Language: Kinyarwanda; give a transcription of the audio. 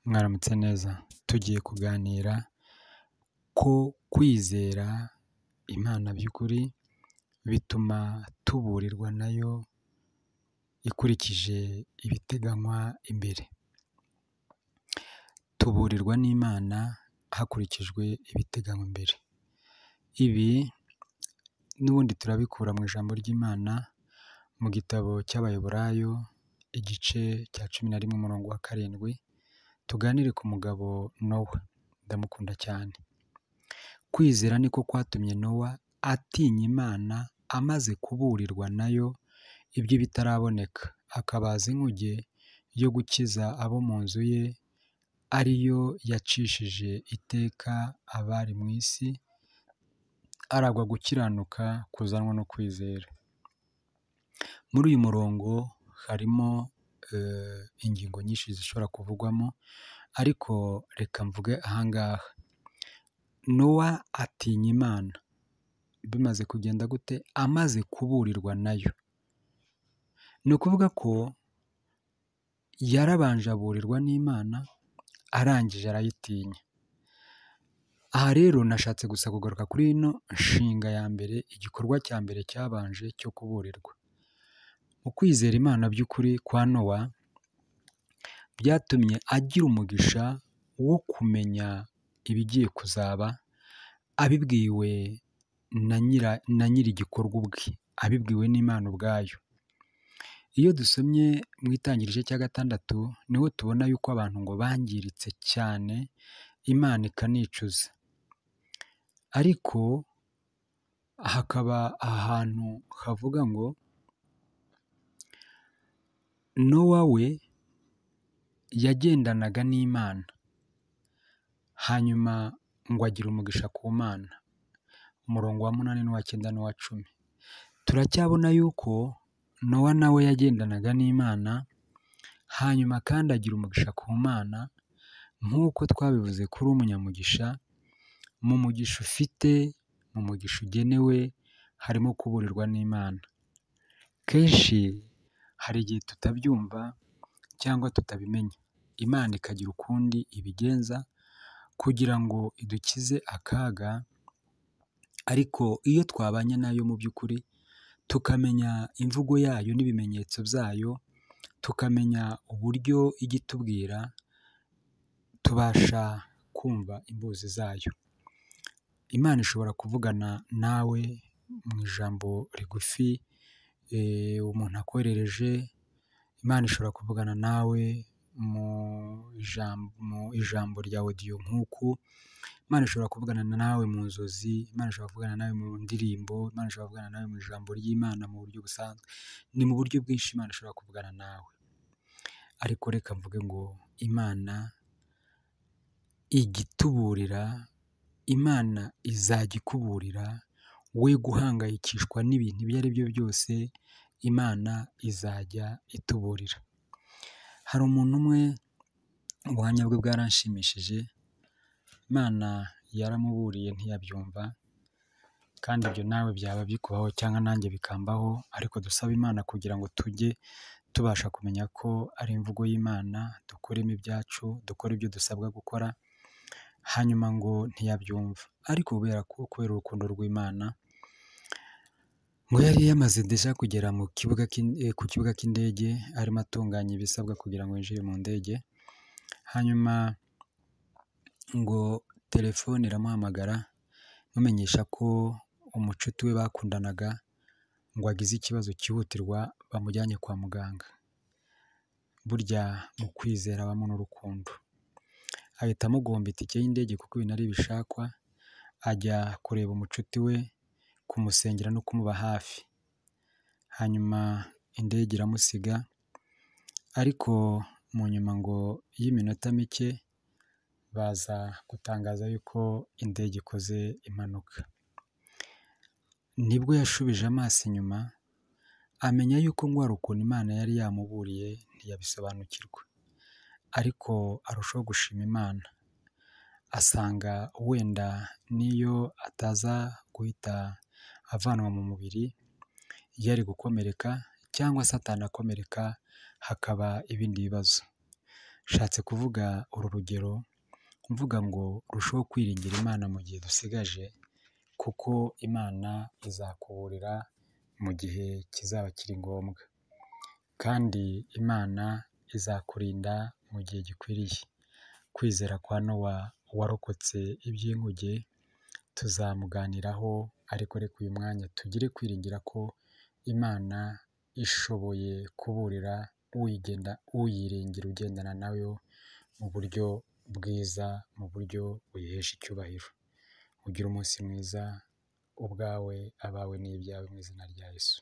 Mwaramutse neza, tugiye kuganira ko kwizera Imana by'ukuri bituma tuburirwa nayo ikurikije ibiteganywa imbere. Tuburirwa n'Imana hakurikijwe ibiteganywa imbere. Ibi n'ubundi turabikura mu ijambo ry'Imana mu gitabo cy'Abaheburayo igice cya 11 umurongo wa 7, tuganire ku mugabo Nowa, ndamukunda cyane. Kwizera niko kwatumye Nowa atinya Imana amaze kuburirwa nayo iby'ibitaraboneka, akabaza inkuge yo gukiza abo mu nzu ye, ariyo yacishije iteka abari mu isi, aragwa gukiranuka kuzanwa no kwizera. Muri uyu murongo harimo ingingo nyinshi zishobora kuvugwamo, ariko reka mvuge ahangaha. Nowa atinya Imana bimaze kugenda gute? Amaze kuburirwa nayo. Ni ukuvuga ko yarabanje aburirwa n'Imana, arangije arayitinya. Aha rero nashatse gusa kugaruka kuri ino nshinga ya mbere, igikorwa cya mbere cyabanje cyo kuburirwa. Mu kwizera Imana by'ukuri kwa Nowa byatumye agira umugisha wo kumenya ibigiye kuzaba, abibwiwe na nyir'igikorwa ubwe, abibwiwe n'Imana ubwayo. Iyo dusomye mu Itangiriro cya 6 niho tubona yuko abantu ngo bangiritse cyane, Imana ikanicuza. Ariko hakaba ahantu havuga ngo Nowa we yagendanaga n'Imana, hanyuma ngo agira umugisha ku Mana. Umurongo wa 8 n'uwa 9 n'uwa 10. Turacyabona yuko Nowa nawe yagendanaga n'Imana, hanyuma kandi agira umugisha ku Mana, nk'uko twabivuze kuri umunyamugisha, mu mugisha ufite, mu mugisha ugenewe, harimo kuburirwa n'Imana. Kenshi hari igihe tutabyumva cyangwa tutabimenya, Imana ikagira ukundi ibigenza kugira ngo idukize akaga, ariko iyo twabanye nayo mu by'ukuri tukamenya imvugo yayo n'ibimenyetso byayo, tukamenya uburyo ijya itubwira, tubasha kumva imbuzi zayo. Imana ishobora kuvugana nawe mu ijambo rigufi umuntu akoherereje, Imana ishobora kuvugana nawe mu ijambo rya audio nk'uku, Imana ishobora kuvugana nawe mu nzozi, Imana ishobora kuvugana nawe mu ndirimbo, Imana ishobora kuvugana nawe mu ijambo ry'Imana mu buryo busanzwe. Ni mu buryo bwinshi Imana ishobora kuvugana nawe. Ariko reka mvuge ngo Imana igituburira, Imana izajya ikuburira, we guhangayikishwa n'ibintu ibyo ari byo byose, Imana izajya ituburira. Hari umuntu umwe ubuhamya bwe bwaranshimishije, Imana yaramuburiye ntiyabyumva, kandi ibyo nawe byaba bikubaho cyangwa nanjye bikambaho, ariko dusaba Imana kugira ngo tujye tubasha kumenya ko ari imvugo y'Imana, dukuremo ibyacu, dukore ibyo dusabwa gukora, hanyuma ngo ntiyabyumva. Ariko kubera urukundo rw'Imana, ngo yari yamaze deja kugera ku kibuga cy'indege, arimo atunganya ibisabwa kugira ngo yinjire mu ndege, hanyuma ngo telefone iramuhamagara imumenyesha ko umucuti we bakundanaga ngo agize ikibazo cyihutirwa bamujyanye kwa muganga. Burya mu kwizera habamo n'urukundo. Ahita amugomba itike y'indege kuko ibintu ari ibishakwa, ajya kureba umucuti we, kumusengera no kumuba hafi. Hanyuma indege iramusiga, ariko mu nyuma ngo y'iminota mike baza gutangaza yuko indege ikoze impanuka. Nibwo yashubije amaso inyuma, amenya yuko ngo hari ukuntu Imana yari yamuburiye ntiyabisobanukirwa. Ariko arushaho gushima Imana, asanga wenda n'iyo ataza guhita avanwa mu mubiri yari gukomereka cyangwa se atanakomereka hakaba ibindi bibazo. Nshatse kuvuga uru rugero mvuga ngo rushaho kwiringira Imana mu gihe dusigaje, kuko Imana izakuburira mu gihe kizaba kiri ngombwa, kandi Imana izakurinda mu gihe gikwiriye. Kwizera kwa Nowa warokotse iby'inkuge tuzamuganiraho, ariko reka uyu mwanya tugire kwiringira ko Imana ishoboye kuburira uyigenda, uyiringira ugendana nayo mu buryo bwiza, mu buryo buyihesha icyubahiro. Ugire umunsi mwiza, ubwawe, abawe n'ibyawe mu izina rya Yesu.